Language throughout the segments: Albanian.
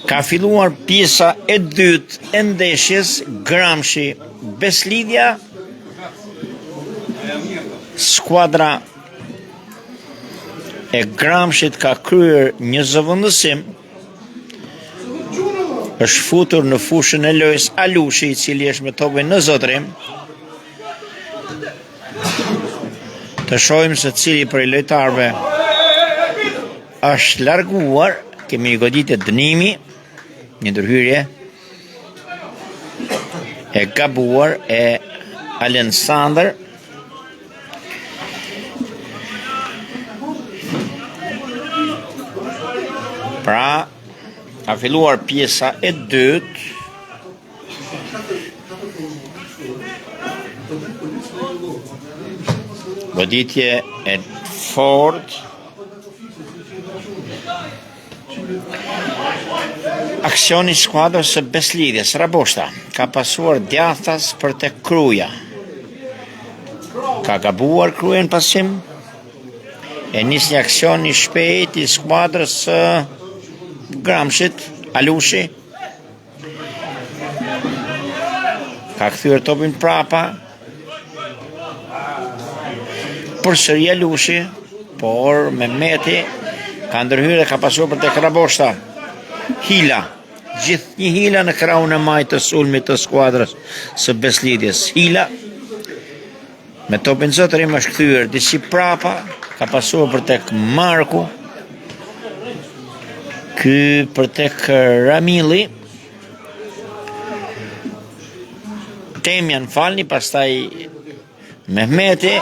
Ka filluar pjesa e dytë e ndeshjes Gramshi Beslidhja Skuadra e Gramshit ka kryer një zëvendësim është futur në fushën e lojës Alushi i cili është me topin në zotërim Të shohim se cili prej lojtarëve është larguar. Kemi një goditje dënimi, një ndërhyrje e gabuar e Alensandër. Pra, ka filluar pjesa e dytë. Goditje e fortë. Aksioni i skuadrës së Beslidhjes, Raboshta, ka pasuar djathtas për te Kruja. Ka gabuar Kruja në pasim. E nis një aksion i shpejtë i skuadrës së Gramshit, Alushi. Ka kthyer topin prapa. Përsëri Alushi, por Mehmeti ka ndërhyrë dhe ka pasuar për tek Raboshta. Hila, gjithnjë Hila në krahun e majtë të sulmit të skuadrës së Beslidhjes. Hila Me topin në zotërim është kthyer disi prapa, ka pasuar për tek Marku. Ky për tek Ramili. Temja më falni, pastaj Mehmeti.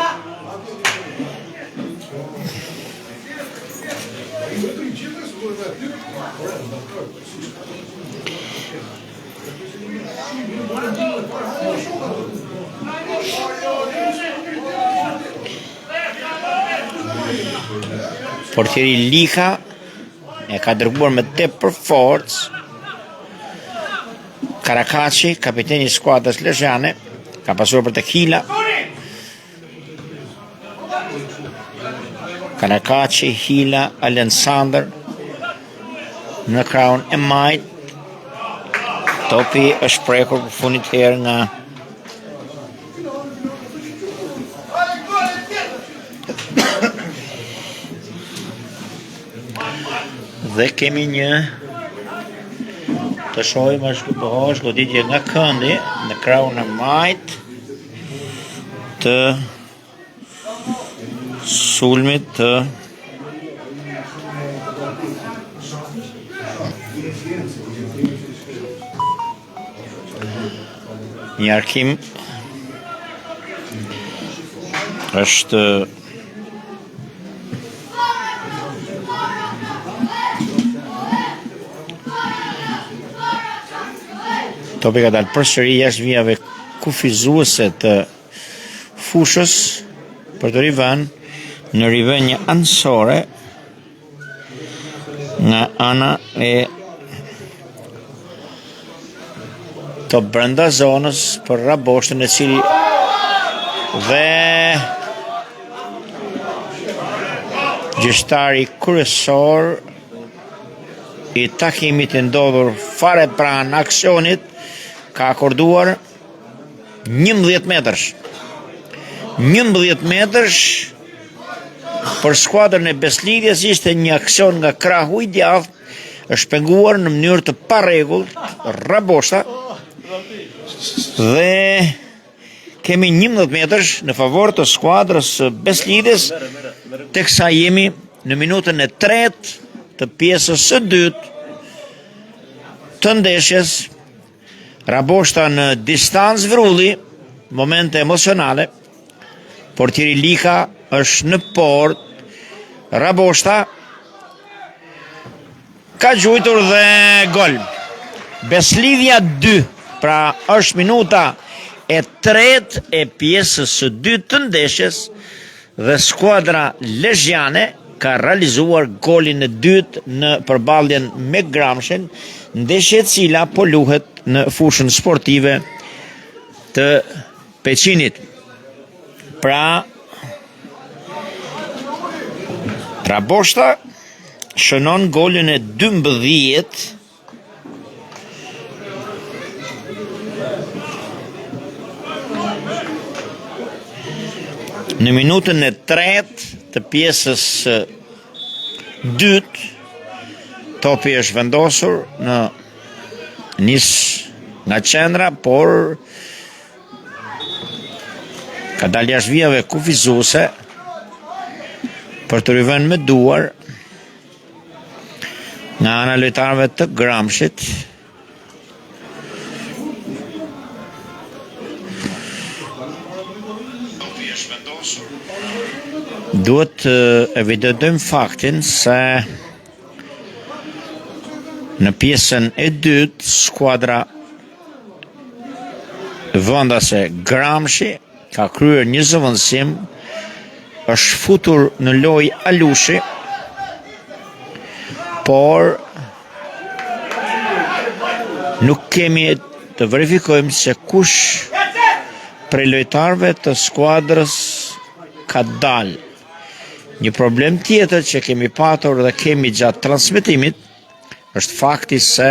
Portieri Lika e ka dërguar me tepër forcë. Karakaçi, kapiteni i skuadrës lezhjane, ka pasuar për tek Hila. Karakaçi, Hila, Alensandër në krahun e majtë. Topi është prekur për fundit herë nga Dhe kemi një të shohim është bëhosh goditje nga këndi në krahun e majtë të sulmit të një arkim është Topi ka dalë përsëri jashtë vijave kufizuese të fushës për të rivënë në rivënie anësore nga ana e Top brenda zonës për Raboshtën e cili dhe gjyqtari kryesor i takimit i ndodhur fare pranë aksionit ka akorduar 11 metërsh. 11 metërsh për skuadrën e Beslidhjes ishte një aksion nga krahu i djathtë është penguar në mënyrë të parregullt Raboshta dhe kemi 11 metërsh në favor të skuadrës së Beslidhjes teksa jemi në minutën e tretë të pjesës së dytë të ndeshjes Raboshta në distancë vrulli, momente emocionale. Portieri Lika është në portë. Raboshta ka gjujtur dhe gol. Beslidhja 2, pra është minuta e tretë e pjesës së dytë të ndeshjes Dhe skuadra lezhjane ka realizuar golin e dytë në përballjen me Gramshin, ndeshje e cila po luhet në fushën sportive të Peqinit. Pra, Raboshta shënon golin e 12 Në minutën e tretë të pjesës së dytë, topi është vendosur në nis nga qendra, por ka dalë jashtë vijave kufizuese për t'u rivënë me duar nga ana e lojtarëve të Gramshit. Duhet të evidentojmë faktin se në pjesën e dytë skuadra vendase Gramshi ka kryer një zëvendësim, është futur në lojë Alushi, por nuk kemi të verifikojmë se kush prej lojtarëve të skuadrës ka dalë. Një problem tjetër që kemi patur dhe kemi gjatë transmetimit është fakti se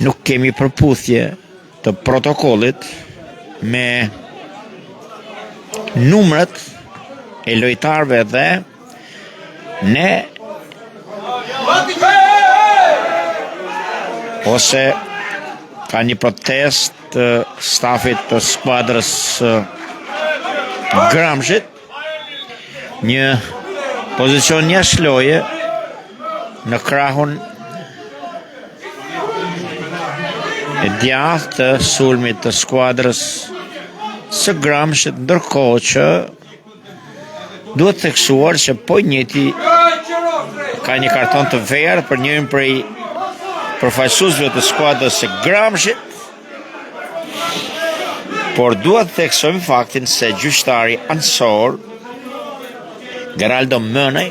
nuk kemi përputhje të protokollit me numrat e lojtarëve dhe ne ose ka një protestë të stafit të skuadrës së Gramshit Një pozicion jashtë loje në krahun e djathtë të sulmit të skuadrës së Gramshit ndërkohë që duhet theksuar që po i njëjti ka një karton të verdhë për njërin prej përfaqësuesve të skuadrës së Gramshit Por dua të theksojmë faktin se gjyqtari anësor Geraldo Mënaj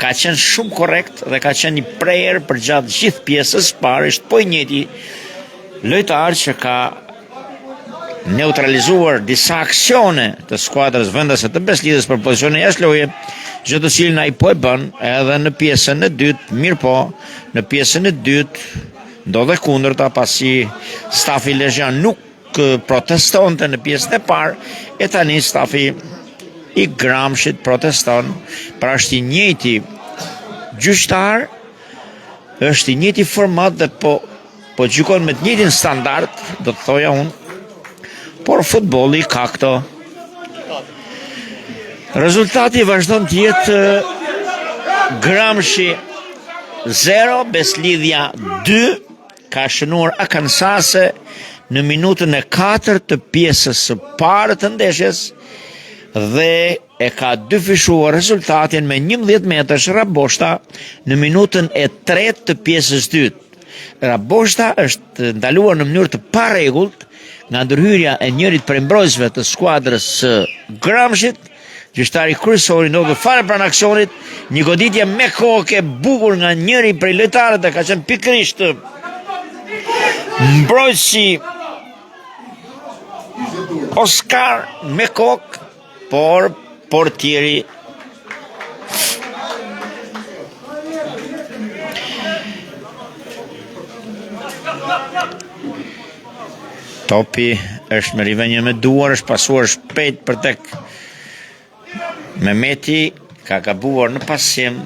ka qenë shumë korrekt dhe ka qenë i prerë përgjatë gjithë pjesës parë, është po i njëjti lojtar që ka neutralizuar disa aksione të skuadrës vendase të Besëlidhjes për pozicione jashtë loje, gjë të cilën ai po e bën edhe në pjesën e dytë, mirëpo, në pjesën e dytë Ndodh e kundërta pasi stafi lezhjan nuk protestonte në pjesën e parë, e tani stafi i Gramshit proteston, pra është i njëjti gjyqtar, është i njëjti format dhe po po gjykon me të njëjtin standard, do të thoja unë. Por futbolli ka këto. Rezultati vazhdon të jetë Gramshi 0, Besëlidhja 2, ka shënuar Akansase në minutën e 4 të pjesës së parë të ndeshjes dhe e ka dyfishuar rezultatin me 11 metërsh Raboshta në minutën e tretë të pjesës dytë. Raboshta është ndaluar në mënyrë të parregullt nga ndërhyrja e njërit prej mbrojtësve të skuadrës së Gramshit, Gjyqtari kryesor i ndodhur fare pranë aksionit, një goditje me kokë e bukur nga njëri prej lojtarëve dhe ka qenë pikërisht mbrojtësi Oscar me kokë, por portieri Topi është me rivënie me duar, është pasuar shpejt për tek Mehmeti ka gabuar në pasim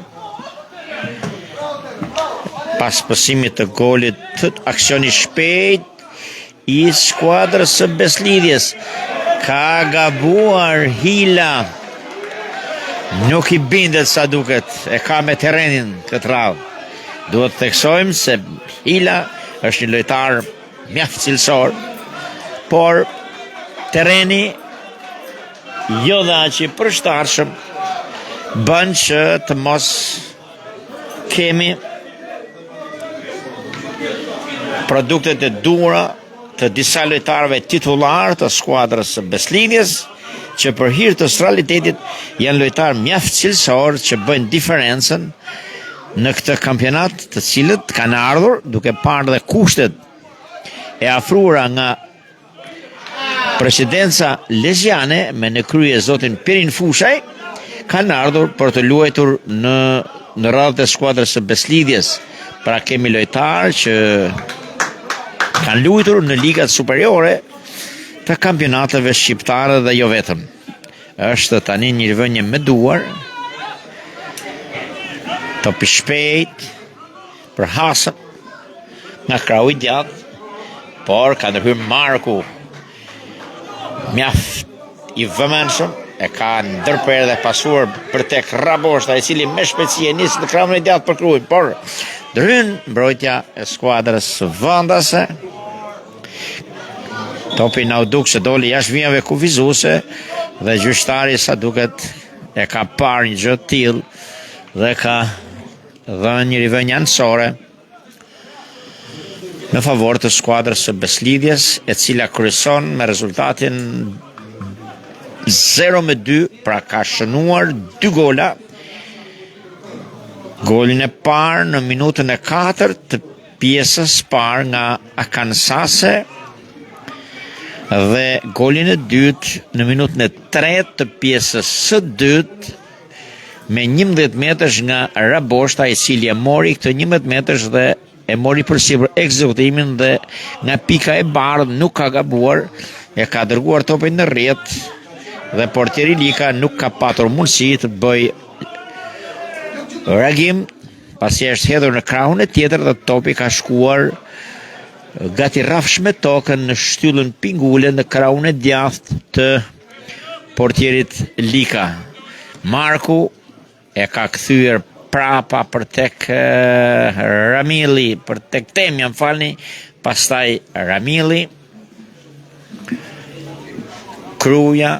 pas pësimit të golit të aksion i shpejt i skuadrës së Besëlidhjes ka gabuar Hila nuk i bindet sa duket e ka me terrenin këtë radhë duhet të theksojmë se Hila është një lojtar mjaft cilësor, por terreni jo dhe aq i përshtatshëm bën që të mos kemi produktet e duhura të disa lojtarëve titullarë të skuadrës së Besëlidhjes, që për hir të realitetit janë lojtarë mjaft cilësorë që bëjnë diferencën në këtë kampionat, të cilët kanë ardhur duke parë dhe kushtet e afruara nga presidenca lezhjane me në krye zotin Pirin Fushaj, kanë ardhur për të luajtur në në radhët e skuadrës së Besëlidhjes. Pra kemi lojtarë që kanë luajtur në ligat superiore të kampionateve shqiptare dhe jo vetëm. Është tani një rivënie me duar. Top i shpejt për Hasën nga krahu i djathtë, por ka ndërhyrë Marku. Mjaft i vëmendshëm e ka ndërprerë dhe pasuar për tek Raboshta, i cili me shpejtësi e nis në krahun e djathtë për Krujën, por ndërhyn mbrojtja e skuadrës vendase. Topi na u duk se doli jashtë vijave kufizuese dhe gjyqtari sa duket e ka parë një gjë të tillë dhe ka dhënë një rivënie anësore në favor të skuadrës së Besëlidhjes, e cila kryeson me rezultatin 0 me 2, pra ka shënuar 2 gola. Golin e parë në minutën e 4 të pjesës parë nga Akansase dhe golin e dytë në minutën e tretë të pjesës së dytë me 11 metërsh nga Raboshta i cili e mori këtë 11 metërsh dhe e mori përsipër ekzekutimin dhe nga pika e bardhë nuk ka gabuar e ka dërguar topin në rrjetë dhe portieri Lika nuk ka patur mundësi të bëjë reagim pasi është hedhur në krahun e tjetër dhe topi ka shkuar gati rrafsh me tokën në shtyllën pingule në krahun e djathtë të portierit Lika. Marku e ka kthyer prapa për tek Ramili, për tek Temja, më falni, pastaj Ramili, Kruja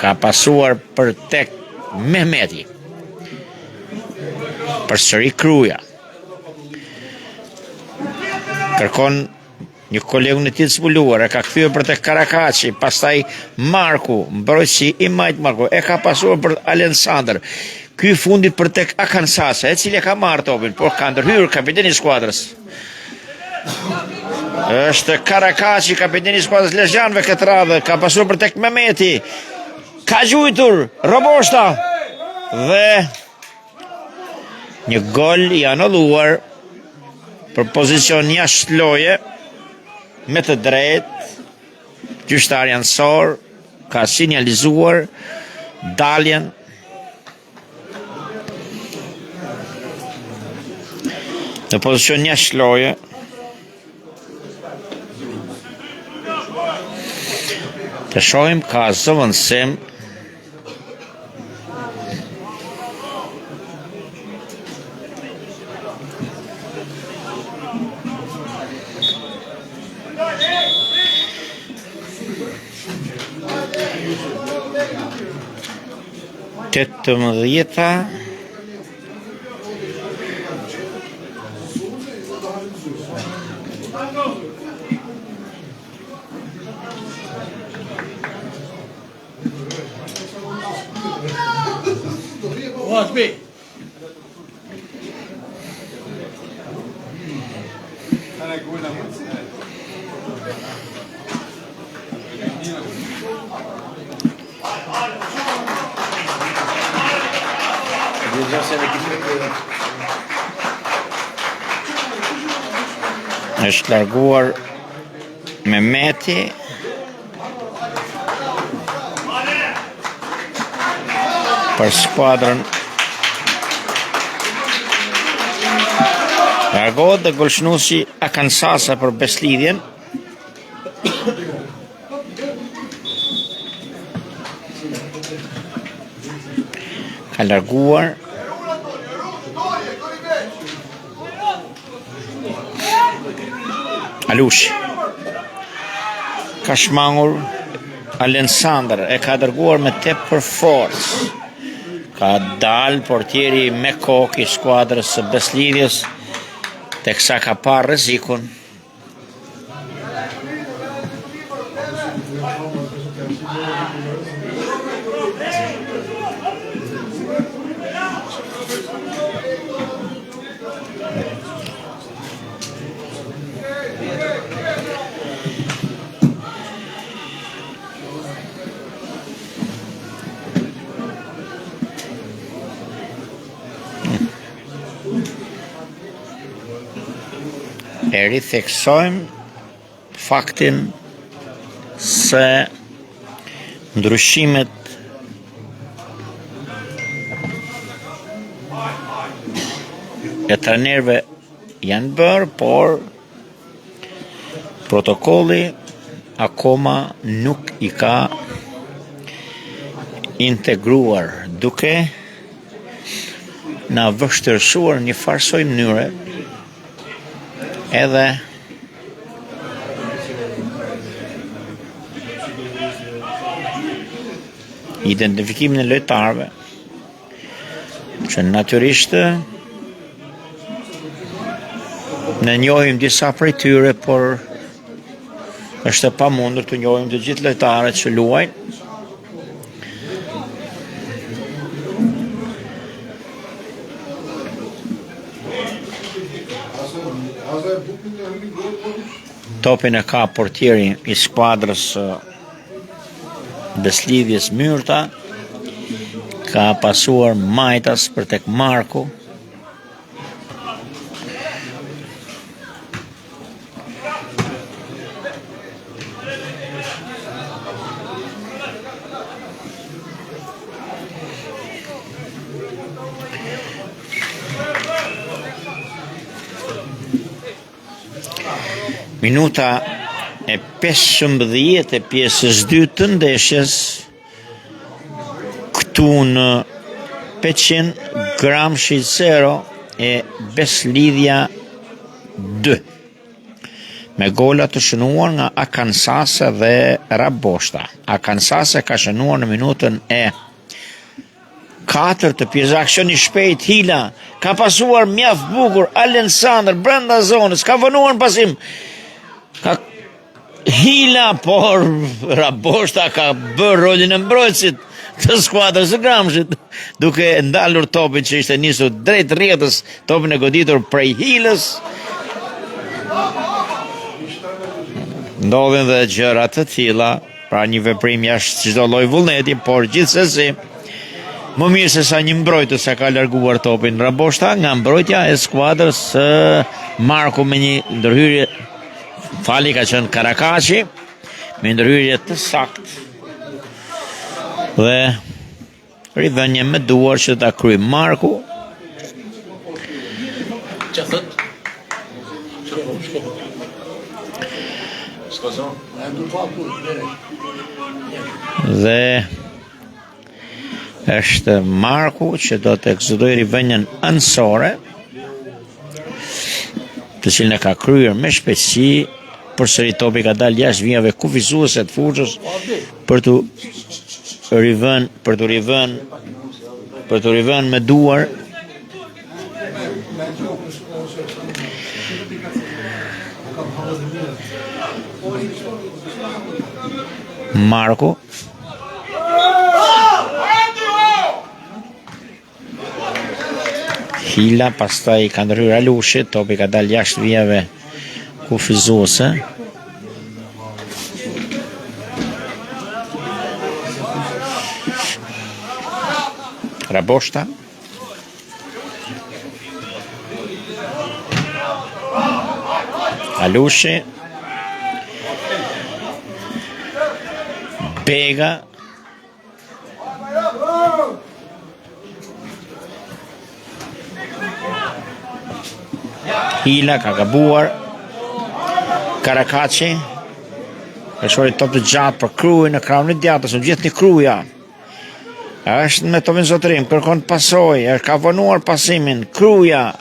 ka pasuar për tek Mehmeti. Përsëri Kruja. Kërkon një kolegun e tij të zbuluar, e ka kthyer për tek Karakaçi, pastaj Marku, mbrojtësi i majtë Marku, e ka pasuar për Alensandër. Ky i fundit për tek Akansasa, e cili e ka marrë topin, por ka ndërhyrë kapiteni i skuadrës. Është Karakaçi, kapiteni i skuadrës lezhjanëve këtë radhë, ka pasuar për tek Mehmeti. Ka gjujtur Roboshta dhe një gol i anulluar për pozicion jashtë loje me të drejtë gjyqtari anësor ka sinjalizuar daljen Në pozicion jashtë loje. Të shohim ka zëvendësim. Tetëmbëdhjeta Është larguar Mehmeti për skuadrën Largohet dhe golshënuesi Akansasa për Besëlidhjen Ka larguar Alushi Ka shmangur Alensandr e ka dërguar me tepër forcë. Ka dalë portieri me kokë i skuadrës së Besëlidhjes teksa ka parë rrezikun. E ritheksojmë faktin se ndryshimet e trajnerëve janë bërë, por protokolli akoma nuk i ka integruar duke na vështirësuar një farësoj mënyre edhe identifikimin e lojtarëve që natyrisht ne njohim disa prej tyre, por është e pamundur të njohim të gjithë lojtarët që luajnë. Topin e ka portieri i skuadrës së Besëlidhjes Myrta, ka pasuar majtas për tek Marku. Minuta e 15 e pjesës dytë të ndeshjes këtu në Peqin Gramshi 0 e Besëlidhja 2 me gola të shënuar nga Akansase dhe Raboshta. Akansase ka shënuar në minutën e 4 të pjesë aksion i shpejt Hila ka pasuar mjaft bukur Alensandr brenda zonës ka vonuar në pasim ka Hila por Raboshta ka bërë rolin e mbrojtësit të skuadrës së Gramshit duke ndalur topin që ishte nisur drejt rrjetës topin e goditur prej Hilës ndodhin dhe gjëra të tilla Pra një veprim jashtë çdo lloj vullneti, por gjithsesi më mirë se sa një mbrojtës e ka larguar topin Raboshta nga mbrojtja e skuadrës së Marku me një ndërhyrje fali ka qenë Karakaçi me ndërhyrje të saktë dhe Rivënie me duar që ta kryejë Marku. Që thët? Dhe është Marku që do të ekzekutojë rivënien anësore të cilën e ka kryer me shpejtësi përsëri topi ka dalë jashtë vijave kufizuese të fushës për t'u rivënë, për t'u rivënë, për t'u rivënë me duar. Marku Hila, pastaj ka ndërhyrë Alushi, topi ka dalë jashtë vijave kufizuese. Raboshta. Alushi. Bega. Hila ka gabuar. Karakaçi. E lëshoi top të gjatë për Krujën në krahun e djathtë, është gjithnjë Kruja. Është me topin zotërim, kërkon pasojë, ka vonuar pasimin. Kruja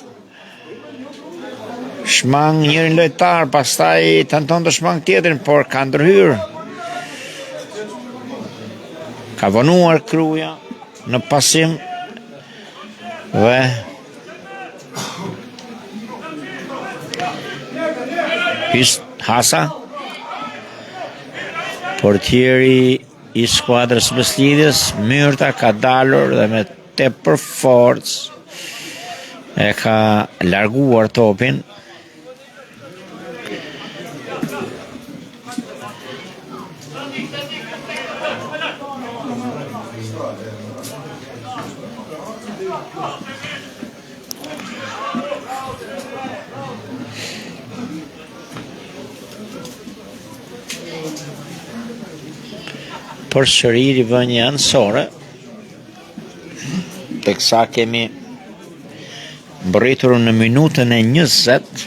Shmang njërin lojtar, pastaj tenton të shmang tjetrin, por ka ndërhyrë. Ka vonuar Kruja në pasim dhe His Hasa portieri i skuadrës së Besëlidhjes Myrta ka dalur dhe me tepër forcë e ka larguar topin. Përsëri rivënie anësore, teksa kemi mbërritur në minutën e 20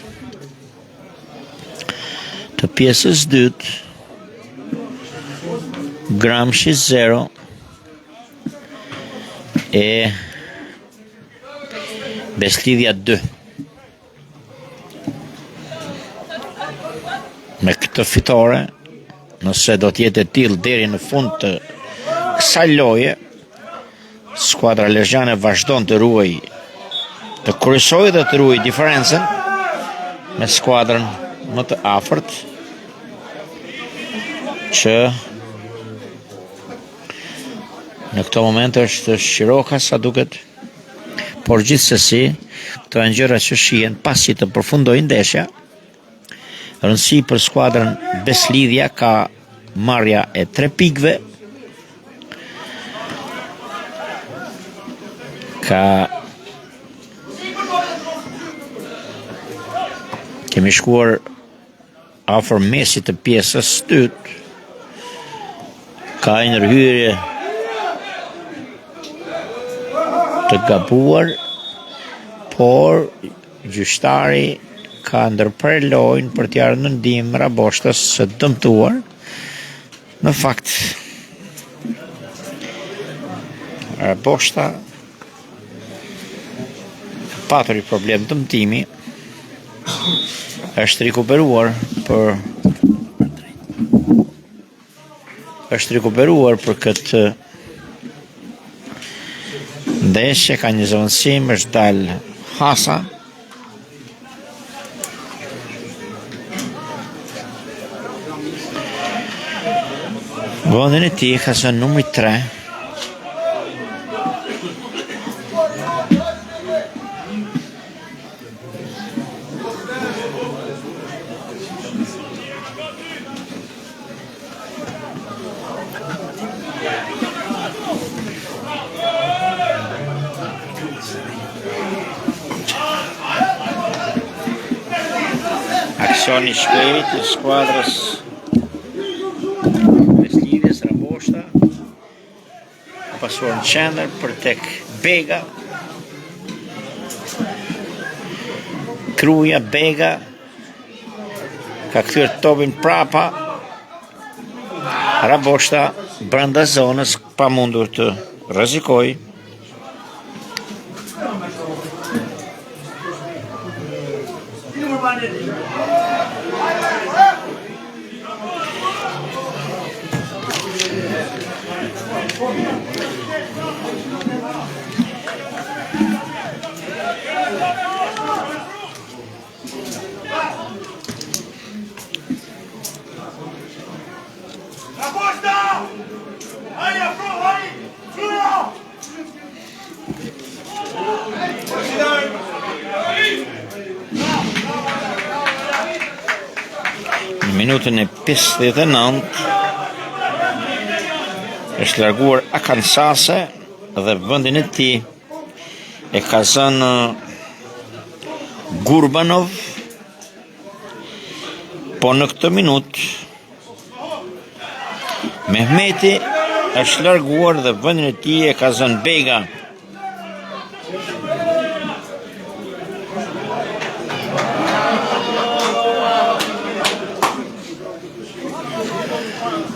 të pjesës dytë, Gramshi 0 e Besëlidhja 2. Me këtë fitore, nëse do të jetë e tillë deri në fund të kësaj loje, skuadra lezhjane vazhdon të ruajë të kryesojë dhe të ruajë diferencën me skuadrën më të afërt që në këto momente është Shiroka sa duket Por gjithsesi, këto janë gjëra që shihen pasi të përfundojë ndeshja. Rëndësi për skuadrën Besëlidhja ka marrja e tre pikëve. Ka Kemi shkuar Afër mesit të pjesës së dytë ka një ndërhyrje të gabuar, por gjyqtari ka ndërprerë lojën për t'i ardhur në ndihmë Raboshtës së dëmtuar. Në fakt, Raboshta ka patur një problem dëmtimi, është rikuperuar për është rikuperuar për këtë ndeshje, ka një zëvendësim, është dalë Hasa. Vendin e tij ka zënë numri 3. Aksion i shpejtë i skuadrës Besëlidhjes Raboshta Ka pasuar në qendër për tek Bega. Kruja Bega ka kthyer topin prapa. Raboshta brenda zonës pa mundur të rrezikojë. Në minutën e 59 është larguar Akansase dhe vendin e tij e ka zënë Gurbanov po në këtë minutë Mehmeti është larguar dhe vendin e tij e ka zënë Bega.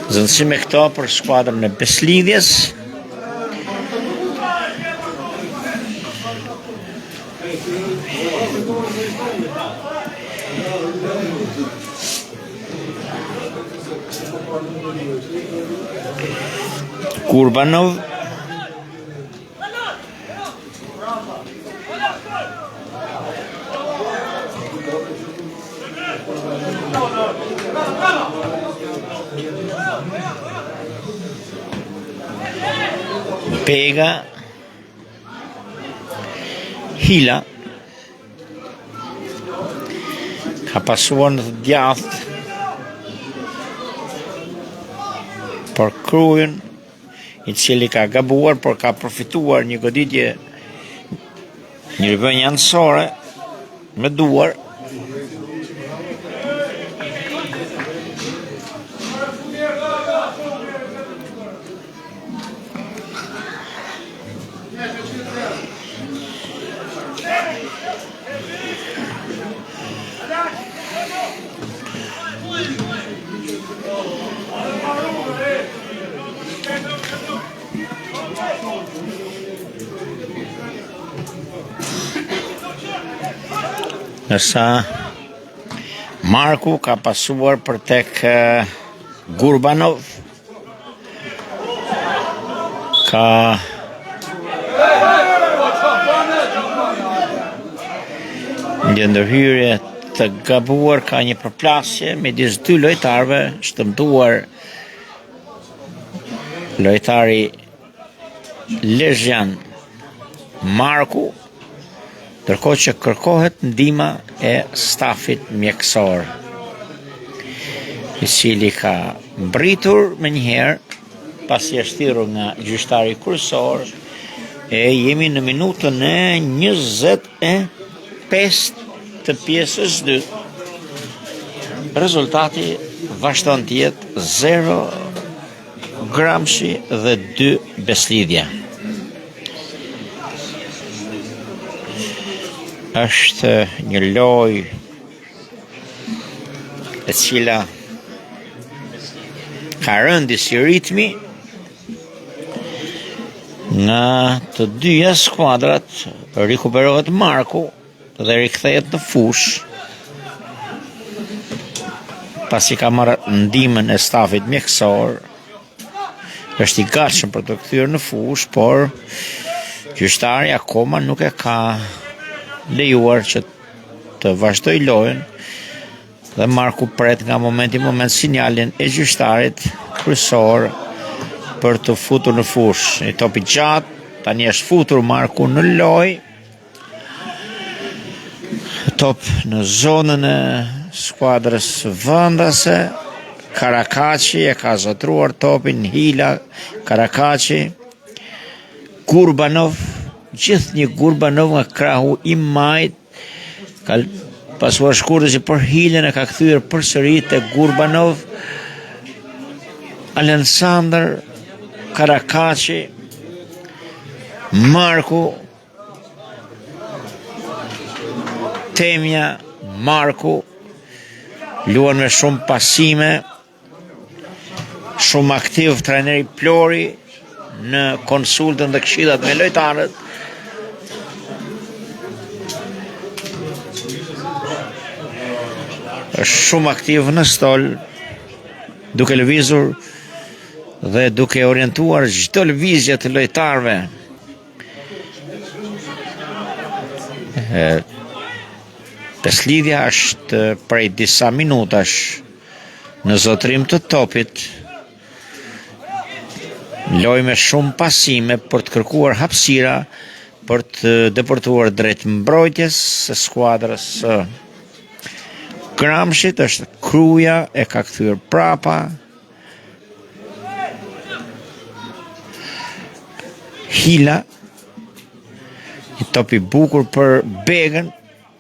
Zëvendësime këto për skuadrën e Besëlidhjes. Kurbanov Bega Hila Ka pasuar në të djathtë për Krujën i cili ka gabuar, por ka përfituar një goditje një rivënie anësore me duar. Ndërsa Marku ka pasuar për tek Gurbanov ka një ndërhyrje të gabuar ka një përplasje midis dy lojtarëve, është dëmtuar lojtari Lezhjan Marku, ndërkohë që kërkohet ndihma e stafit mjekësor, i cili ka mbërritur menjëherë pasi është thirrur nga gjyqtari kryesor e jemi në minutën e 25 të pjesës dytë. Rezultati vazhdon të jetë 0 Gramshi dhe 2 Besëlidhja. Është një lojë e cila ka rënë disi ritmi nga të dyja skuadrat rikuperohet Marku dhe rikthehet në fushë pasi ka marrë ndihmën e stafit mjekësor është i gatshëm për t'u kthyer në fushë, por gjyqtari akoma nuk e ka lejuar që të vazhdojë lojën dhe Marku pret nga momenti në moment sinjalin e gjyqtarit kryesor për t'u futur në fushë. Një top i gjatë, tani është futur Marku në lojë. Top në zonën e skuadrës vendase. Karakaçi e ka zotëruar topin Hila Karakaçi. Gurbanov, gjithnjë Gurbanov nga krahu i majtë Ka pasuar shkurtër që për Hilën e ka kthyer përsëri te Gurbanov. Alensandr Karakaçi Marku Temja Marku luan me shumë pasime Shumë aktiv trajneri Plori në konsultën dhe këshillat me lojtarët. Është shumë aktiv në stol, duke lëvizur dhe duke orientuar çdo lëvizje të lojtarëve. Besëlidhja është prej disa minutash në zotërim të topit. Lojë me shumë pasime për të kërkuar hapësira për të depërtuar drejt mbrojtjes së skuadrës së Gramshit është Kruja e ka kthyer prapa. Hila një top i bukur për Begën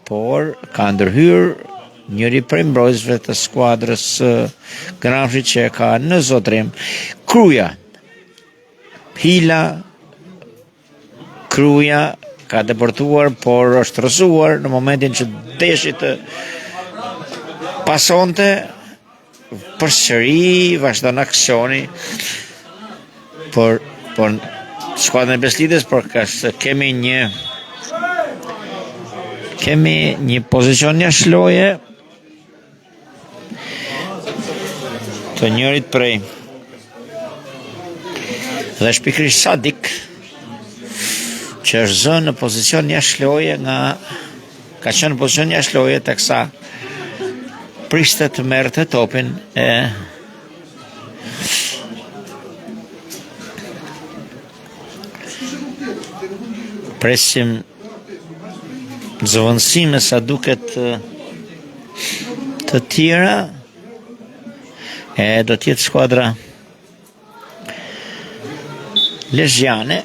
por ka ndërhyrë njëri prej mbrojtësve të skuadrës së Gramshit që e ka në zotërim. Kruja, Hila, Kruja ka depërtuar, por është rrëzuar në momentin që deshi të pasonte Përsëri vazhdon aksioni për për skuadrën e Besëlidhjes, por ka kemi një kemi një pozicion jashtë loje të njërit prej dhe është pikërisht Sadik që është zënë në pozicion jashtë loje nga Ka qenë në pozicion jashtë loje teksa priste të merrte topin e presim zëvendësime sa duket të tjera e do të jetë skuadra Lezhjane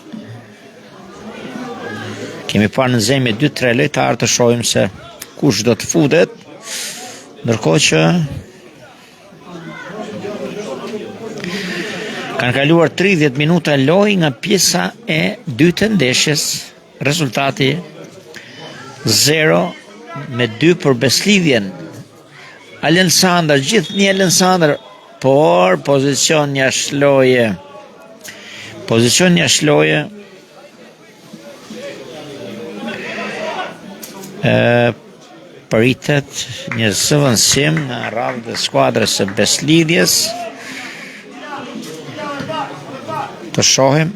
Kemi parë në zemje 2-3 lojtarë të shohim se kush do të futet Ndërkohë që Kanë kaluar 30 minuta lojë nga pjesa e dytë e ndeshjes Rezultati 0 me 2 për Besëlidhjen Alensandër, gjithnjë Alensandër, por pozicion jashtë loje. Pozicion jashtë loje. E, Pritet një zëvendësim nga radhët e skuadrës së Besëlidhjes. Të shohim.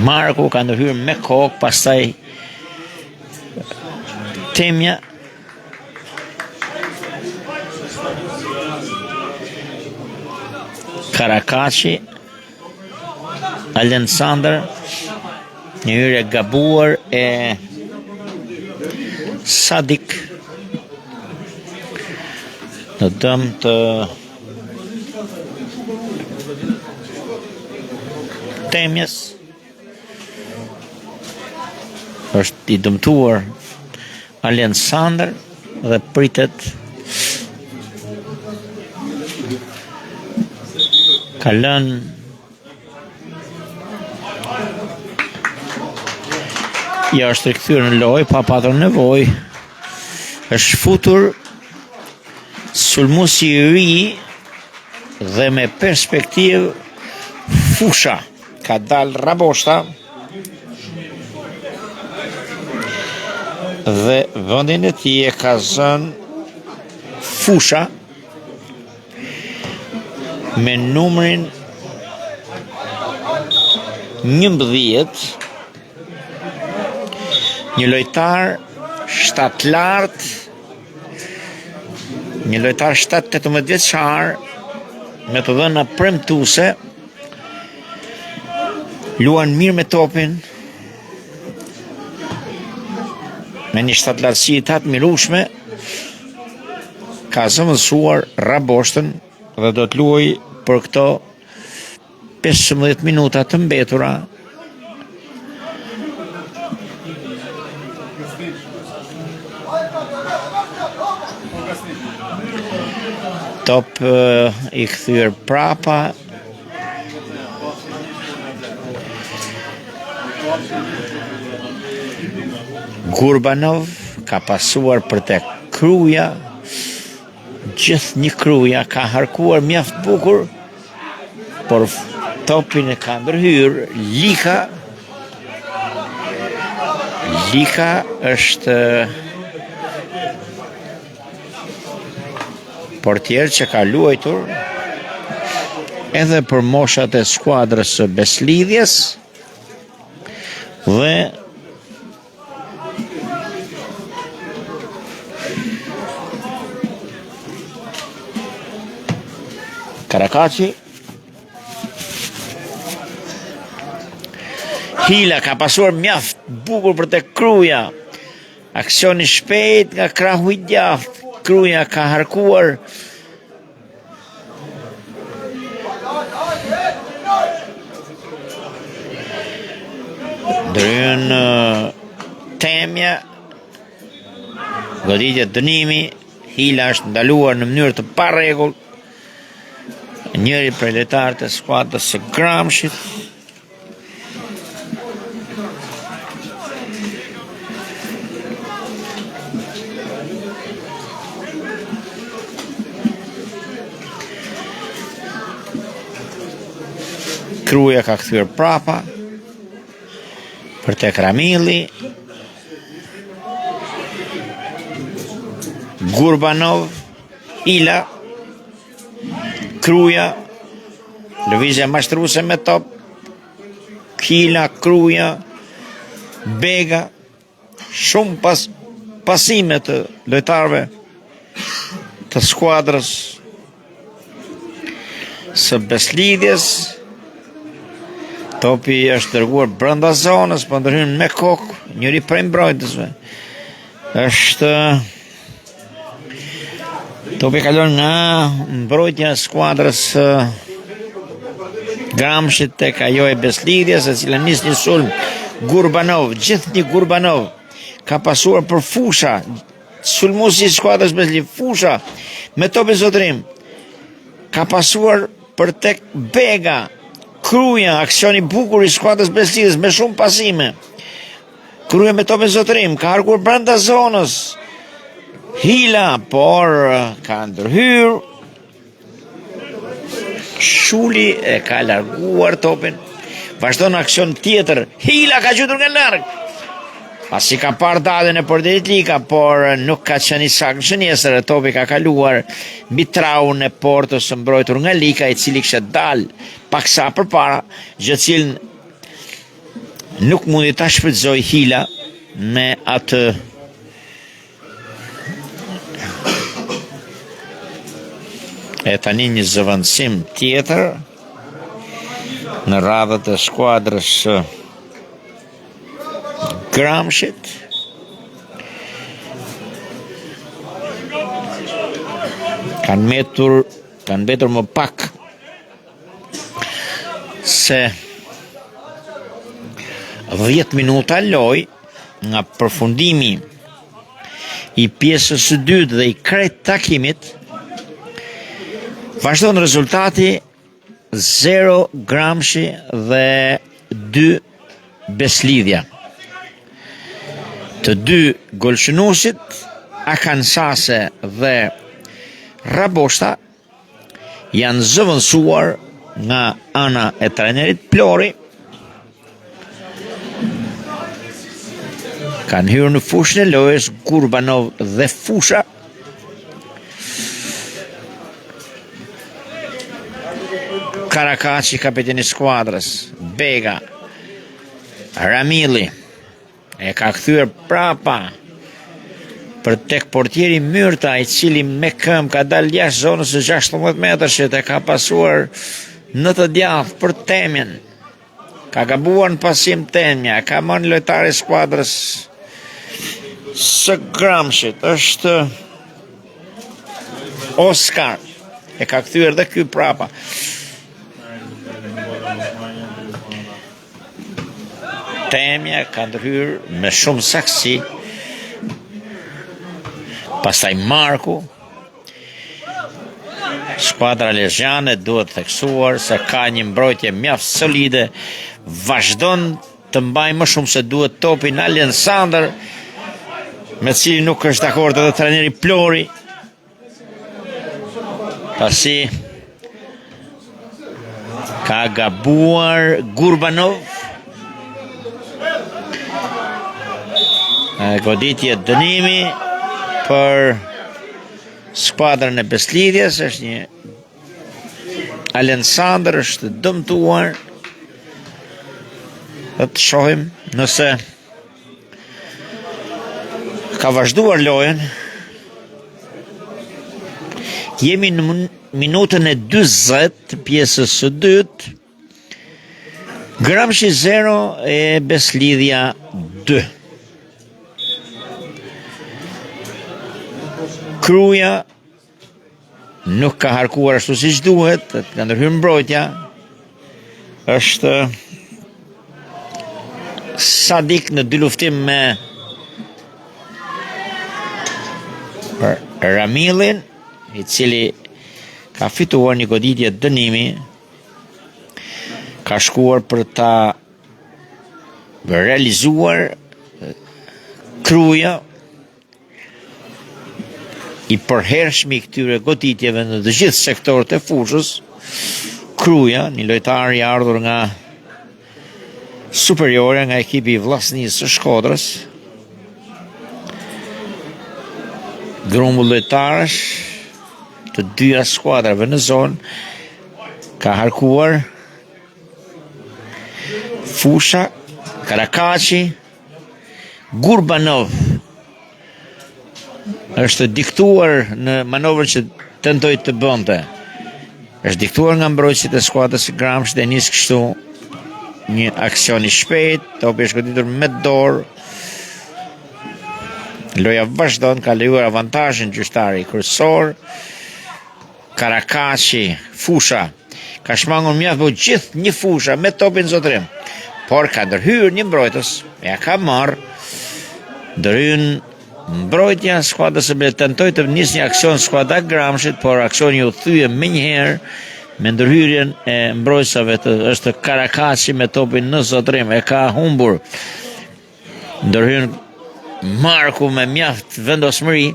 Marku ka ndërhyrë me kokë, pastaj Temja Karakaçi Aleksandër një hyrje e gabuar e Sadik në dëm të Temjes është i dëmtuar Aleksandër dhe pritet ka lënë Ja është rikthyer në lojë pa patur nevojë. Është futur sulmuesi i ri dhe me perspektivë Fusha. Ka dalë Raboshta dhe vendin e tij e ka zënë Fusha me numrin 11 një lojtar shtatlartë një lojtar 7-18 vjeçar me të dhëna premtuese luan mirë me topin me një shtatlartësi të admirueshme ka zëvendësuar Raboshtën dhe do të luajë për këto 15 minuta të mbetura Top i kthyer prapa Gurbanov ka pasuar për te Kruja Gjithnjë Kruja ka harkuar mjaft bukur, por topin e ka ndërhyrë Lika. Lika është portier që ka luajtur edhe për moshat e skuadrës së Besëlidhjes dhe Karakaçi Hila ka pasuar mjaft bukur për te Kruja. Aksion i shpejt nga krahu i djathtë. Kruja ka harkuar Ndërhyn Temja Goditje dënimi Hila është ndaluar në mënyrë të parregullt Njëri prej lojtarëve të skuadrës së Gramshit Kruja ka kthyer prapa për tek Ramilli Gurbanov Hila Kruja Lëvizje mashtruse me top Hila, Kruja Bega Shumë pas, pasime të lojtarëve të skuadrës së Besëlidhjes Topi është dërguar brenda zonës, po ndërhyn me kokë njëri prej mbrojtësve. Është Topi kalon nga mbrojtja e skuadrës së Gramshit tek ajo e Besëlidhjes, e cila nis një sulm Gurbanov, gjithnjë Gurbanov ka pasuar për Fusha, sulmuesi i skuadrës Besëlidhjes, Fusha me topin në zotërim. Ka pasuar për tek Bega, Kruja, aksion i bukur i skuadrës Besëlidhjes me shumë pasime. Kruja me topin në zotërim, ka harkuar brenda zonës. Hila, por ka ndërhyrë. Shuli e ka larguar topin. Vazhdon aksion tjetër. Hila ka gjuajtur nga larg. Pasi ka parë daljen e portierit Lika, por nuk ka qenë i saktë në shënjestër, topi ka kaluar mbi traun e portës së mbrojtur nga Lika, i cili kishte dalë paksa përpara, gjë të cilën nuk mundi ta shfrytëzojë Hila me atë E tani një zëvendësim tjetër në radhët e skuadrës së Gramshit. Kanë mbetur, kanë mbetur më pak se 10 minuta lojë nga përfundimi i pjesës së dytë dhe i krejt takimit vazhdon rezultati 0 Gramshi dhe 2 Besëlidhja. Të dy golshënuesit Akan Sase dhe Raboshta janë zëvendësuar nga ana e trajnerit Plori. Kanë hyrë në fushën e lojës Gurbanov dhe Fusha. Karakaçi kapiteni i skuadrës, Bega, Ramili. E ka kthyer prapa për tek portieri Myrta, i cili me këmbë ka dalë jashtë zonës së 16 metërshit e ka pasuar në të djathtë për Temjen. Ka gabuar në pasim Temja, ka marrë lojtari i skuadrës së Gramshit, është Oscar. E ka kthyer dhe ky prapa. Temja ka ndërhyrë me shumë saktësi. Pastaj Marku. Skuadra lezhjane duhet theksuar se ka një mbrojtje mjaft solide. Vazhdon të mbajë më shumë se duhet topin Alensandër, me të cilin nuk është dakord edhe trajneri Plori. Pasi ka gabuar Gurbanov. Goditje dënimi për skuadrën e Besëlidhjes është një Alensandër është dëmtuar. Dhe të shohim nëse Ka vazhduar lojën. Jemi në minutën e 40 të pjesës së dytë. Gramshi 0 e Besëlidhja 2. Kruja Nuk ka harkuar ashtu siç duhet, ka ndërhyrë mbrojtja. Është Sadik në dyluftim me Ramilin, i cili ka fituar një goditje dënimi, ka shkuar për ta realizuar Kruja i përhershmi i këtyre goditjeve në të gjithë sektorët e fushës, Kruja, një lojtar i ardhur nga Superiorja nga ekipi i Vllaznisë së Shkodrës, grumbull lojtarësh të dyja skuadrave në zonë, ka harkuar Fusha, Karakaçi, Gurbanov është diktuar në manovrën që tentoi të bënte. Është diktuar nga mbrojtësit e skuadrës së Gramshit dhe nis kështu një aksion i shpejtë, topi është goditur me dorë. Loja vazhdon, ka lejuar avantazhin gjyqtari kryesor. Karakaçi, Fusha, ka shmangur mjaft po gjithnjë Fusha me topin zotërim. Por ka ndërhyrë një mbrojtës, ia ka marrë, ndërhyn mbrojtja skuadrës së Bele, tentoi të nisë një aksion skuadra e Gramshit, por aksioni u thye menjëherë me ndërhyrjen e mbrojtësave të është Karakaçi me topin në zotërim, e ka humbur. Ndërhyn Marku me mjaft vendosmëri.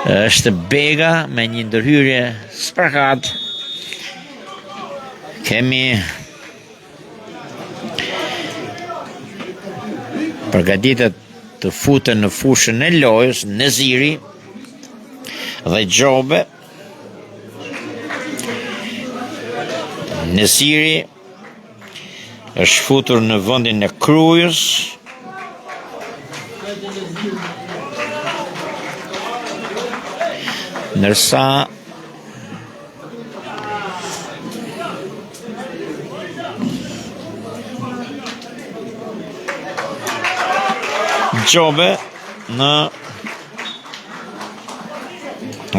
Është Bega me një ndërhyrje sprakat. Kemi. Përgatitet të futen në fushën e lojës Neziri dhe Gjobe. Neziri është futur në vendin e Krujës. Ndërsa Gjobe në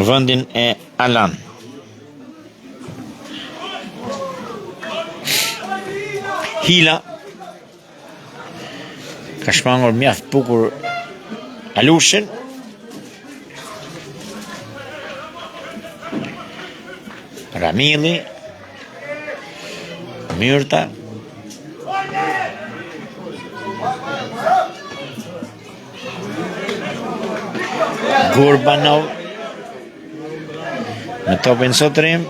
vendin e Alan. Hila ka shmangur mjaft bukur Alushin. Ramili Myrta Gurbanov Me topin zotërim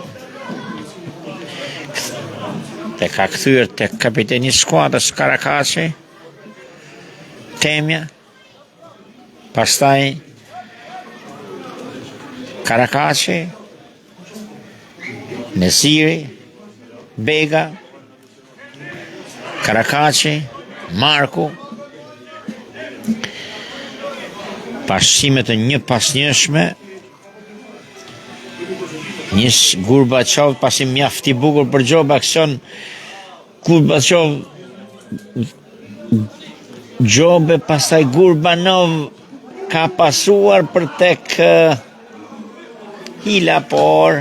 Dhe ka kthyer te kapiteni i skuadrës Karakaçi Temja Pastaj Karakaçi Nesiri Bega Karakaçi Marku Pasime të njëpasnjëshme Një Gurbaçov pasim mjaft i bukur për Gjobe aksion Gurbaçov Gjobe pastaj Gurbanov ka pasuar për tek eh, Hila por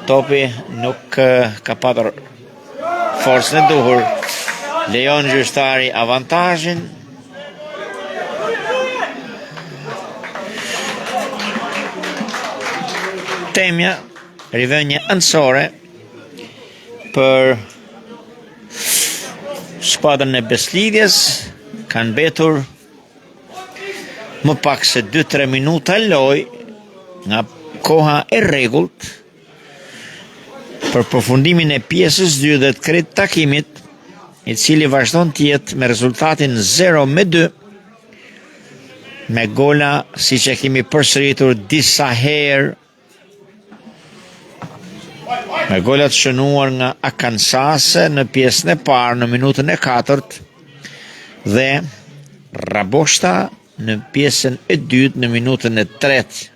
topi nuk eh, ka patur forcën e duhur lejon gjyqtari avantazhin Temja rivënie anësore për skuadrën e Besëlidhjes kanë mbetur më pak se 2-3 minuta lojë nga koha e rregullt për përfundimin e pjesës 2 dhe të krejt takimit, i cili vazhdon të jetë me rezultatin 0 me 2 me gola siç e kemi përsëritur disa herë me gola të shënuar nga Akansase në pjesën e parë në minutën e katërt dhe Raboshta në pjesën e dytë në minutën e tretë.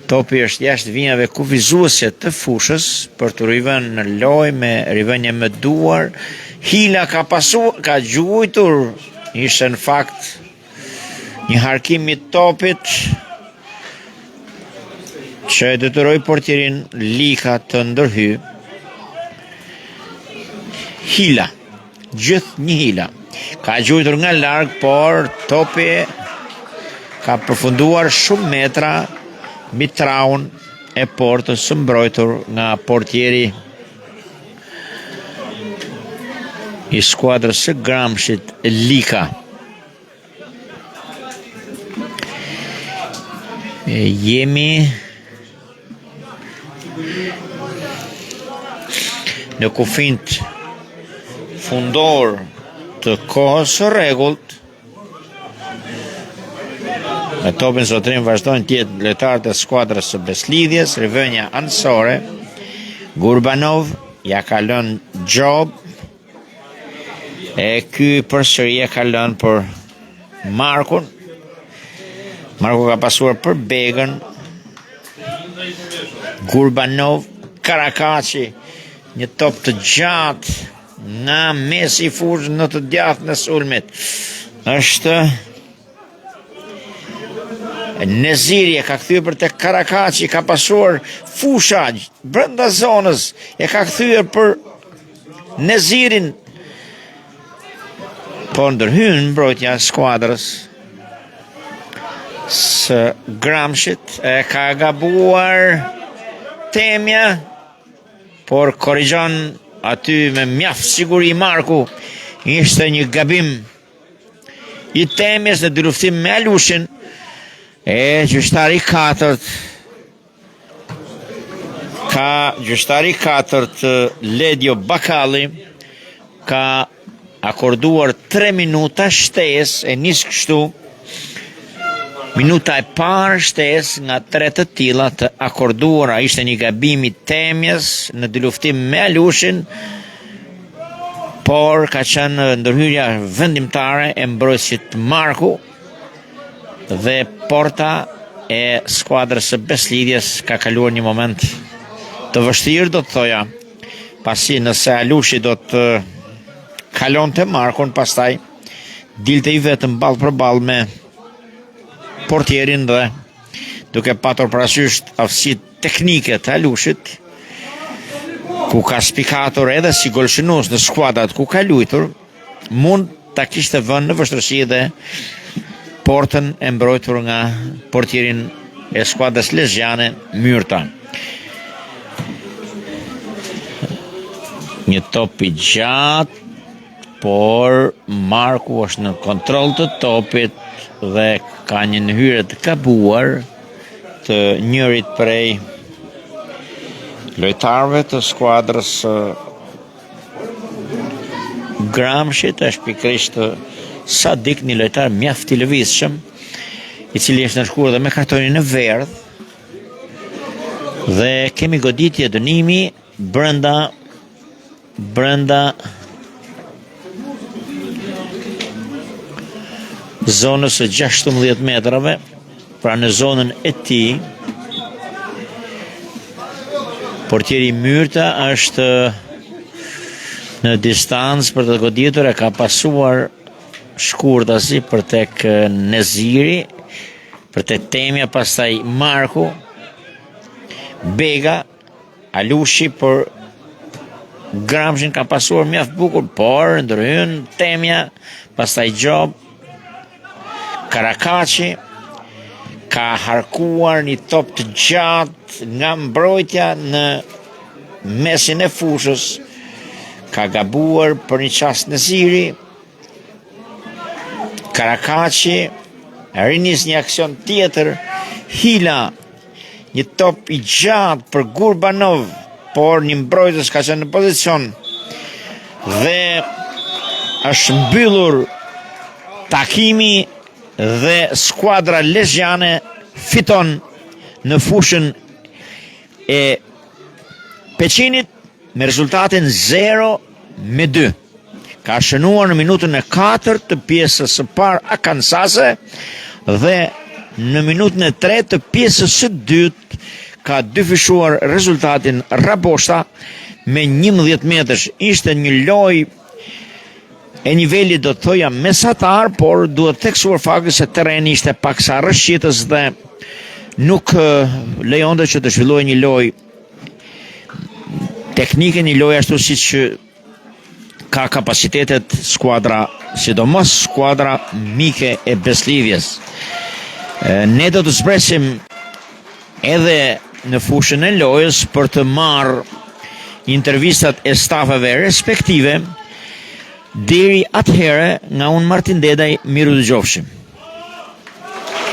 Topi është jashtë vijave kufizuese të fushës për t'u rivënë në lojë me rivënie me duar. Hila ka pasuar, ka gjuajtur, ishte në fakt një harkim i topit që e detyroi portierin Lika të ndërhyjë. Hila. Gjithnjë Hila. Ka gjuajtur nga larg, por topi ka përfunduar shumë metra mbi traun e portës së mbrojtur nga portieri i skuadrës së Gramshit Lika. Jemi në kufinjtë fundorë të kohës së rregullt. Me topin zotërim vazhdojnë të jetë lojtarët e skuadrës së Besëlidhjes, rivënia anësore. Gurbanov ia ka lënë Gjob E ky përsëri e ka lënë për Markun. Marku ka pasuar për Begën. Gurbanov, Karakaçi, një top të gjatë nga mesi i fushës në të djathtë në sulmit. Është Neziri e ka kthyer për te Karakaçi, ka pasuar Fusha brenda zonës, e ka kthyer për Nezirin. Po ndërhyn mbrojtja e skuadrës së Gramshit, e ka gabuar Temja, por korrigjon aty me mjaft siguri Marku, ishte një gabim i Temjes në dyluftim me Alushin e gjyqtari i katërt ka gjyqtari i katërt Ledio Bakalli ka. akorduar 3 minuta shtesë e nis kështu minuta e parë shtesë nga tre të tilla të akorduara ishte një gabim i Temjes në dyluftim me Alushin por ka qenë ndërhyrja vendimtare e mbrojtësit Marku dhe porta e skuadrës së Besëlidhjes ka kaluar një moment të vështirë do të thoja pasi nëse Alushi do të kalonte Markun pastaj dilte i vetëm ballë për ballë me portierin dhe duke patur parasysh aftësitë teknike të Alushit ku ka spikatur edhe si golshënues në skuadrat ku ka luajtur mund ta kishte vënë në vështirësi dhe portën e mbrojtur nga portierin e skuadrës lezhjane Myrta. Një top i gjatë, por Marku është në kontroll të topit dhe ka një ndërhyrje të gabuar të njërit prej lojtarëve të skuadrës Gramshit është pikërisht Sadik, një lojtar mjaft i lëvizshëm, i cili është ndëshkuar dhe me kartonin e verdhë. Dhe kemi goditje dënimi brenda brenda zonës së 16 metrave, pra në zonën e tij. Portieri Myrta është në distancë për të goditur e ka pasuar shkurtazi për tek Neziri, për te Temja, pastaj Marku, Bega, Alushi për Gramshin ka pasuar mjaft bukur, por ndërhyn Temja, pastaj Gjob, Karakaçi ka harkuar një top të gjatë nga mbrojtja në mesin e fushës, ka gabuar për një çast Neziri, Karakaçi rinis një aksion tjetër, Hila Një top i gjatë për Gurbanov, por një mbrojtës ka qenë në pozicion dhe është mbyllur takimi dhe skuadra lezhjane fiton në fushën e Peqinit me rezultatin 0 me 2. Ka shënuar në minutën e 4 të pjesës së parë Akansase dhe në minutën e 3 të pjesës së dytë ka dyfishuar rezultatin Raboshta me 11 metërsh. Ishte një lojë e nivelit do të thoja mesatar, por duhet theksuar faktin se terreni ishte paksa rrëshqitës dhe nuk lejonte që të zhvillohej një lojë teknike, një lojë ashtu siç ka kapacitetet skuadra, sidomos skuadra mike e Besëlidhjes. Ne do të zbresim edhe në fushën e lojës për të marrë intervistat e stafeve respektive. Deri atëherë, nga unë Martin Dedaj, mirudëgjofshim.